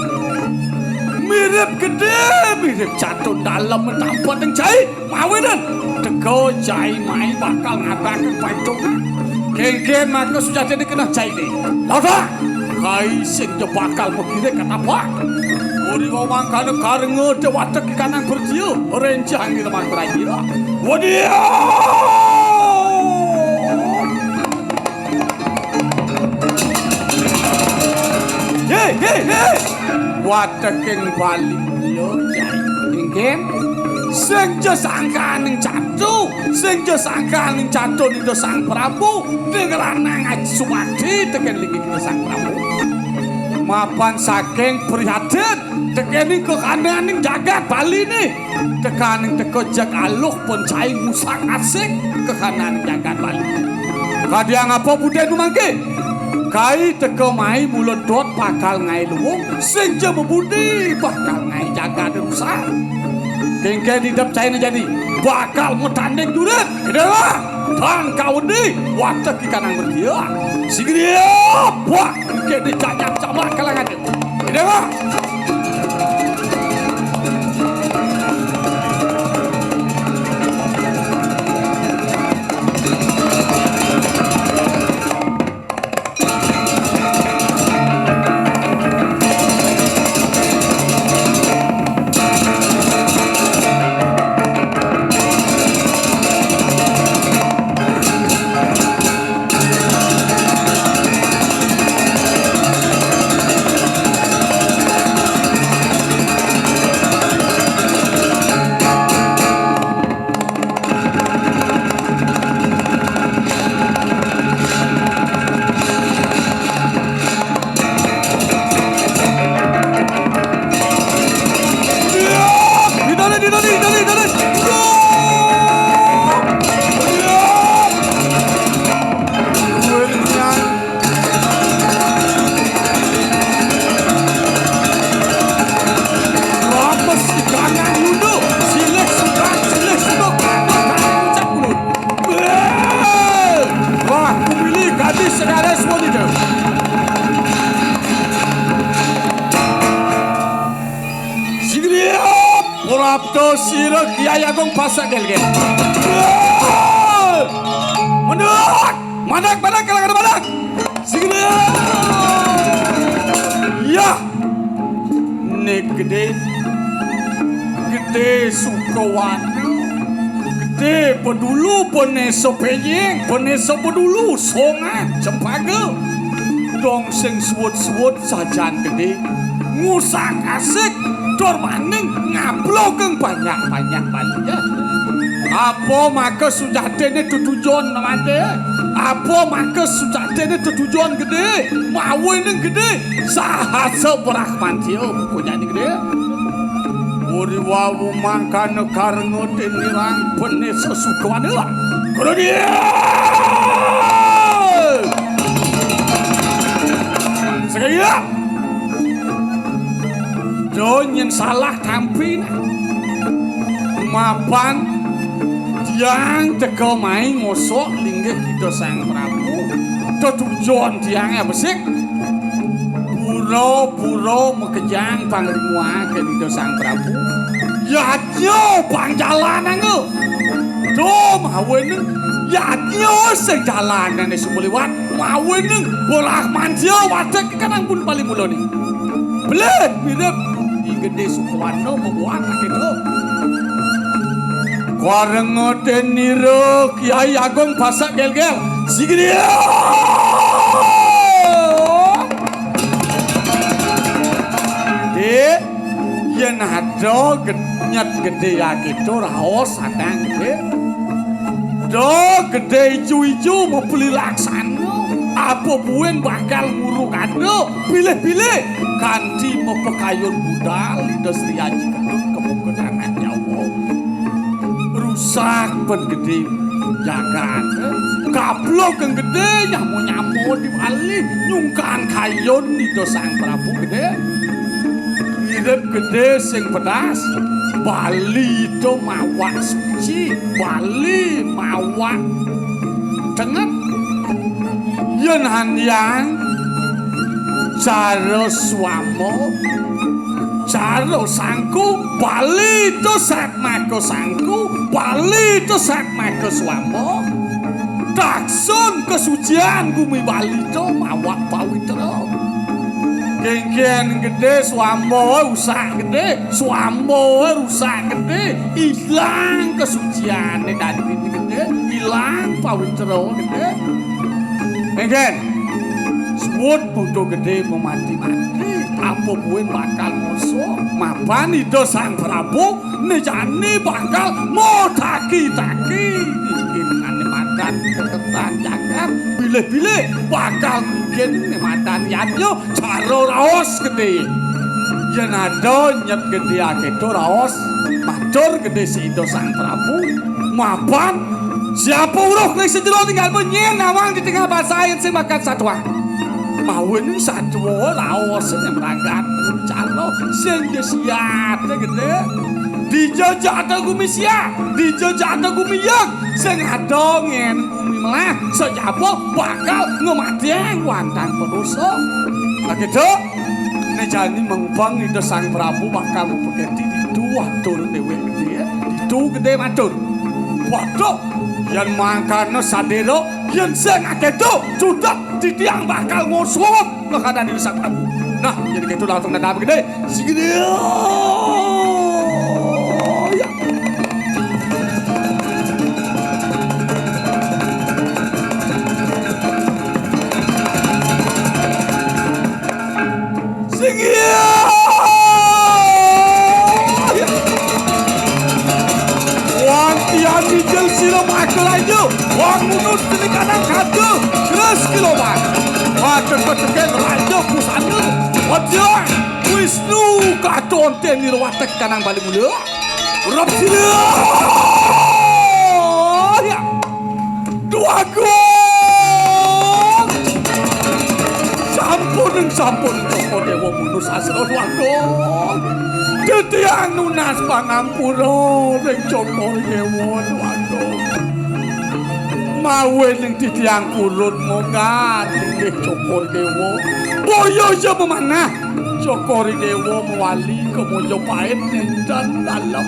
Mirip gedé, mirip catur dalem tampet jai. Mawinan teka jai mai bakal ngadakan paitungan. Kéngkén maka sujatiné keneh jainé. Lada, kai sing ja bakal makirik katapak. Uri ngomong kana karenga déwata kanang berdia, rencang di lemah kerajaan. Wadia! Hé, hé, hé! Wateking Bali mula, Jai. Inggih. Sing ja sangkaning catu, sing ja sangkaning catu Ida Sang Prabu, ning ranang aji suwadi tekén linggih Ida Sang Prabu. Mapan saking prihatin, tekéning kekananing jagat Bali nih. Tekaning teka jag aluh pun cai ngusak asik kekananing jagat Bali. Kadiang apa budenu mangké? Kai teka mai mula dot bakal ngaé luwung, sing ja mabudi bakal ngaé jagat rusak. Kéngkén idep cainé jani bakal matanding jurit. Kéné lah, tan kaudi watek di kanang berdia. Sigria, wah, kéné jajak jamak kalangan. Kéné lah. Wah, kumili gadis sekarang semua ni je. Sigria, prapta sira Kiai Agung Pasak Gelgel. Mandek, mandek, mandek, kalangan mandek. Sigria. Yah. Né gedé, gedé Sukawana, gedé Bedulu, Benesa Péying, Benesa Bedulu, Songan, Cempaga. Dong sing suwut-suwut sajan gedé, ngusak-asik, tur maning ngablokeng banyak-banyak balian. Apa maka sujatiné tetujon mati? Apa maka sujatiné tetujon gedé? Mawining gedé, sahasa brahmantiya, bukunyane gedé. Uriwawu mangkana karnga tinirang bene sesukawana. Krudia! Sekaya! Do nyen salah tampi nah. Mapan tiang teka mai ngosok linggih Ida Sang Prabu. Tetujon tiang ya besik. Pura-pura makejang pangrima kén Ida Sang Prabu. Yadnya pangjalananga. Duh, mawining yadnya sing jalanane sumliwat. Mawining bolah manjia watek kanang pun paling mulane. Belih mirip I Gedé Sukawana mabuat akéto. Kwareng ngotenira Kiai Agung Pasak Gelgel. Sigria! Dik, yen ada ged-, nyet gedé akéto raos sadang gedé. Da gedé ijo-ijo mapelilaksana. Apa buin bakal nguruk ada. Pilih-pilih. Kanti mapakayun budal Ida Sri Aji Ketut kemuka tanah nyawa. Rusak ben gedé jagat. Kaplok kang gedé nyamo-nyamo di bali nyungkan kayun Ida Sang Prabu gedé. Mirip gedé sing pedas, Bali to mawak suci, Bali mawak tenget. Yen handiang cara swama, cara sangku, Bali to satmaka sangku, Bali to satmaka swama. Taksun kasucian gumi Bali to mawak pawitra. Kénkén gedé swamba rusak gedé, swamba rusak gedé, ilang kasuciané dadi gedé, ilang pawitra gedé. Kénkén suud butuh gedé mamati-mati, apa buin bakal ngosok, mapan Ida Sang Prabu né jani bakal mataki-taki. Mungkin dengan madan keketan jagat, bilih-bilih bakal mungkin né madan yadnya cara raos gedé. Yén ada nyet gedé akéto raos, matur gedé si Ida Sang Prabu, mapan siapa uruh ning sejero tinggal nyén nawang di tengah basa ain sing makan satwa. Mawin satwa raos sing meragat calo sing disiat gedé. Dija jata gumi siat, dija jata gumi yeng, sing ada ngén gumi melah, sejaba bakal ngematiang wantang padosa. Akéto, né jani mengpeng Ida Sang Prabu bakal mapaketi ditu atur déwék gedé, ditu gedé matur. Waduh, yén mangkana sadéra, yén sing akéto, cutet titiang bakal ngosok. Lah kadang di Sang Prabu. Nah, jadi kéto langsung nadam gedé. Sing gedé. Ya. Sing gedé. Ya. Wantian mijil sira bakal aja. Wong munut kene kadang kado. Terus kiloman. Waduh, ketekan raja pusana. Waduh. Wisnu katon tenir watek kanang bali mula. Rep sila. Ya. Duagung. Sampun, sampun, Cokor Dewa mundur sastra Duagung. Titiang nunas pangampura ring Cokor Dewa Duagung. Mawining titiang purun mongat inggih Cokor Dewa. Boya ja memanah Cokor Dewa mawali ka Majapahit nénten dalem.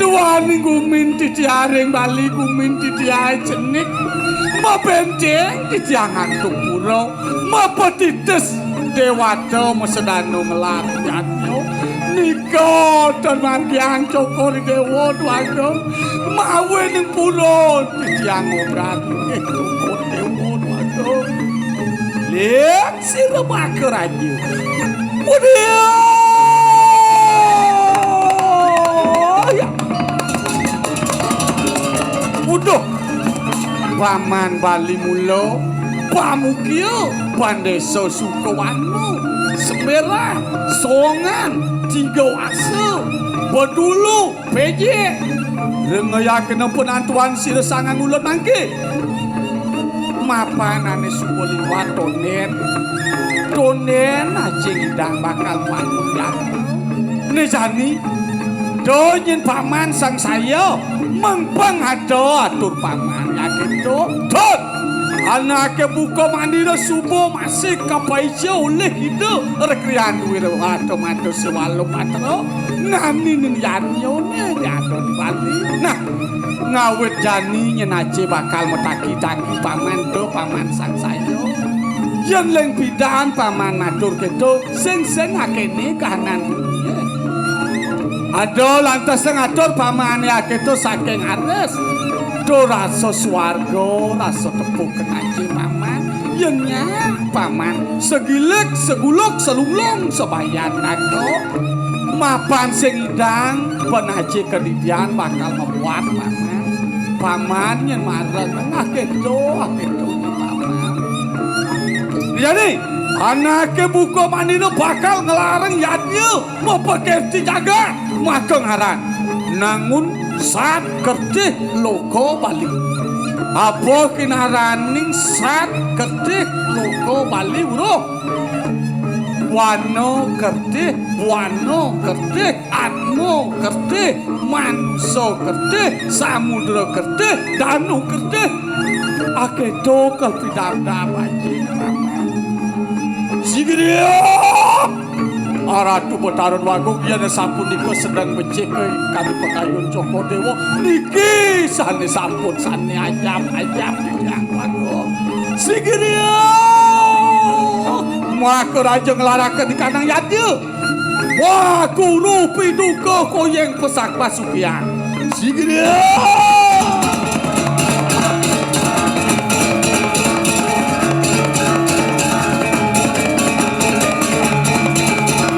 Duaning gumin titiang ring Bali gumin titiang cenik. Mabénténg titiang antuk pura. Mapatitis déwata masedana ngelar yadnya. Nika tan margiang Cokor Dewa Duagung. Mawining purun titiang ngogati Cokor Dewa Duagung. Ling sira Makaraja. Budaya. Uduh. Paman Bali Mula, pamukia, Pandesa Sukawana, Semberan, Songan, Tiga Wasa, Bedulu, Pejek. Rengayakena penantuan sira sangang ulun mangke. Mapan ane suba liwat tonden. Tonden aja ngidang bakal mangun yatra. Ne jani, do nyen paman sangsaya, mengpeng ada atur paman yake to. Tut! Anake buka mandira suba masih kapaica olih Ida Rekrian Wirata Mata Sewala Patra. Nani ning yadnyane jada di Bali. Nah, ngawit jani nyen aja bakal mataki-taki paman to, paman sangsaya. Yen ling pidan paman matur keto, sing-sing akene kahanan dunya. Ada lantas ngatur pamane aketo saking ares. To rasa swarga, rasa tepuk kenaje paman. Yen nyak paman, segilik, seguluk, selunglung, sebayan naga. Mapan sing idang, penaje kedidian bakal mabuat paman. Paman yen mareng, aketo, aketo paman. Jadi, anake buka manira bakal nglarang yadnya, mapakerti jagat, maka ngaran. Nangun Sat Kertih Loka Bali. Apa kinaraning Sat Kertih Loka Bali, Bro? Wana Kertih, Buana Kertih, Atma Kertih, Manusa Kertih, Samudra Kertih, Danu Kertih. Aketo kapidabdab aji Rama. Sigria! Aratu Betara Dwagung, yen sapunika sedeng becik kadi pakayun Cokor Dewa. Niki sane sampun sane ajab-ajab titiang Dwagung. Sigria! Maka raja nglaraken di kanang yadnya. Wah, guru piduka koyeng pesak pasukian. Sigria!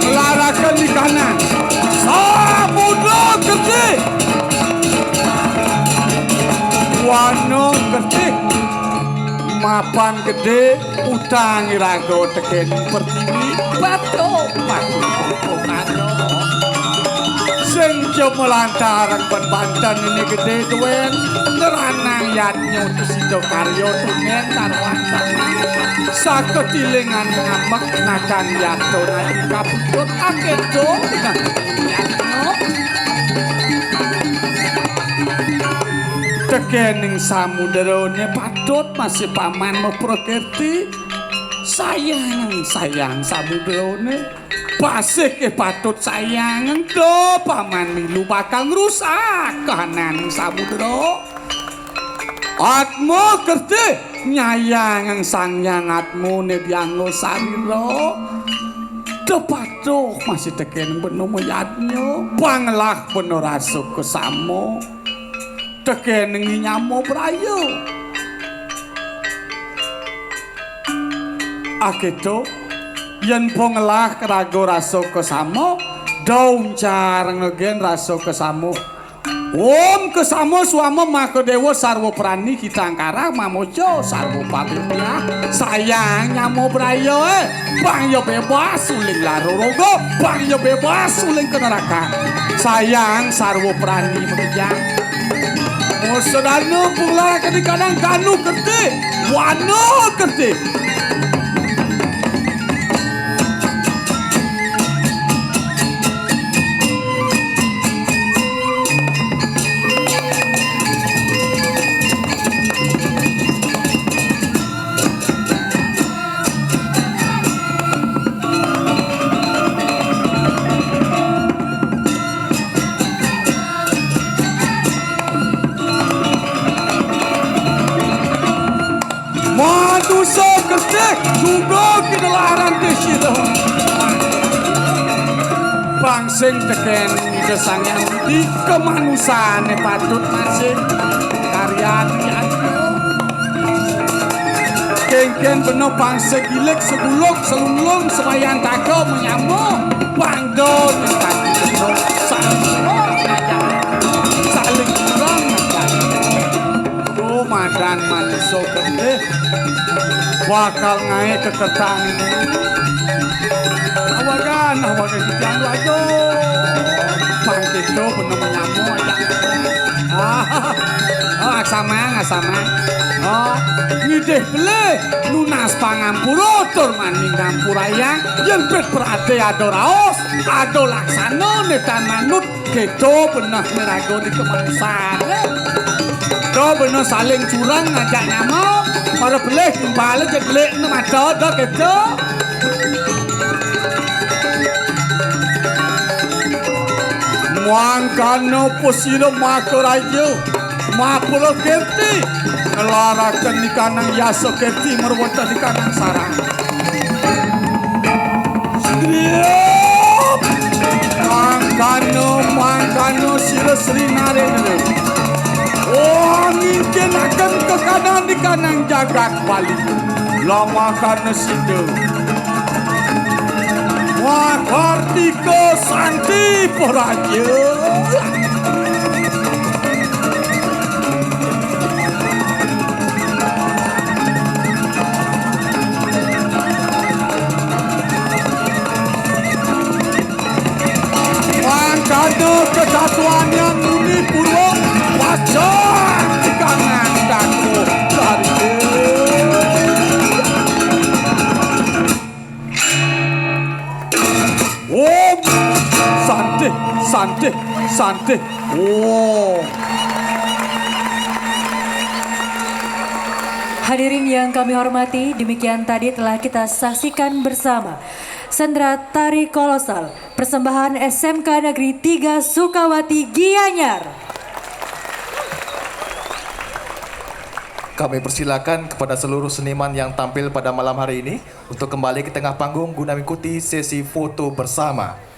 Melaraken di kanan. Samudra Kertih. Wana Kertih. Mapan gede utang iraga teken pertiwi. Batuk, batuk, batuk, batuk. Sing jaba lantaran ban banten ini gede duen. Neranang yadnya tu sida karya tunen karuan tanah. Saketilingan ngamek nakan yato nadi kaputut aketo dengan yadnya. Tekening samudrane patut masih paman maprakerti. Sayang, sayang samudrane. Pasih ke patut sayang, ento paman milu bakal ngrusak kahanan samudra. Atma Kertih nyayang Sang Hyang Atma ne dianggo sarira. Tepatuh masih teken bena mayadnya, panglah bena rasa kesama. Teken nyama braya. Aketo, yen panglah raga rasa kesama, dauncar ngegen rasa kesama. Om kesama swama maka dewa sarwa prani kitangkara mamoco sarwa pabebyah. Sayang nyama braya, eh. Bang ya bebas uling lara roga, bang ya bebas uling kenerakan. Sayang sarwa prani makejang. Musa danu pula kadi kadang kanu kerti, wanu kerti. Manusa kertih, juga kinelaran di sida. Bang sing teken Ida Sang Hyang Widi, kemanusane patut masih karyan yadnya. Kénkén bena pang segilik, seguluk, selunglung, sebayan taga, menyama, pangda, saling, saling kurang. Duh, madan manusa getih. Bakal ngaé kekertaan ini. Awagan, awagan titiang, aduh. Pang kéto bena menyama, ya. Ah, oh, aksama, aksama. Oh, ngidih pelih, nunas pangampura tur mani ngampurayang, yén pit pradé ada raos, ada laksana nétan manut, kéto beneh miraga di kemanusan. Kéto beneh saling curang ngajak nyama, para pelih timpalé jedelik nem ada, ada kéto. Mangkana pasira makaraja, mapura kirti, ngelaraken nikanang yasa kirti merwetah nikanang sarang. Sri! Mangkana, mangkana sira Sri Narendra. Oh, ngincinaken kekanan nikanang jagat Bali. Lamangkana sida. Wah, Kartika Santi Praja. Mangkana kesatuan yang muni purwa, pacang di kanan datu dari. Om Santi, Santi, Santi. Om. Hadirin yang kami hormati, demikian tadi telah kita saksikan bersama sendera tari kolosal persembahan S M K Negeri tiga Sukawati Gianyar. Kami persilakan kepada seluruh seniman yang tampil pada malam hari ini untuk kembali ke tengah panggung guna mengikuti sesi foto bersama.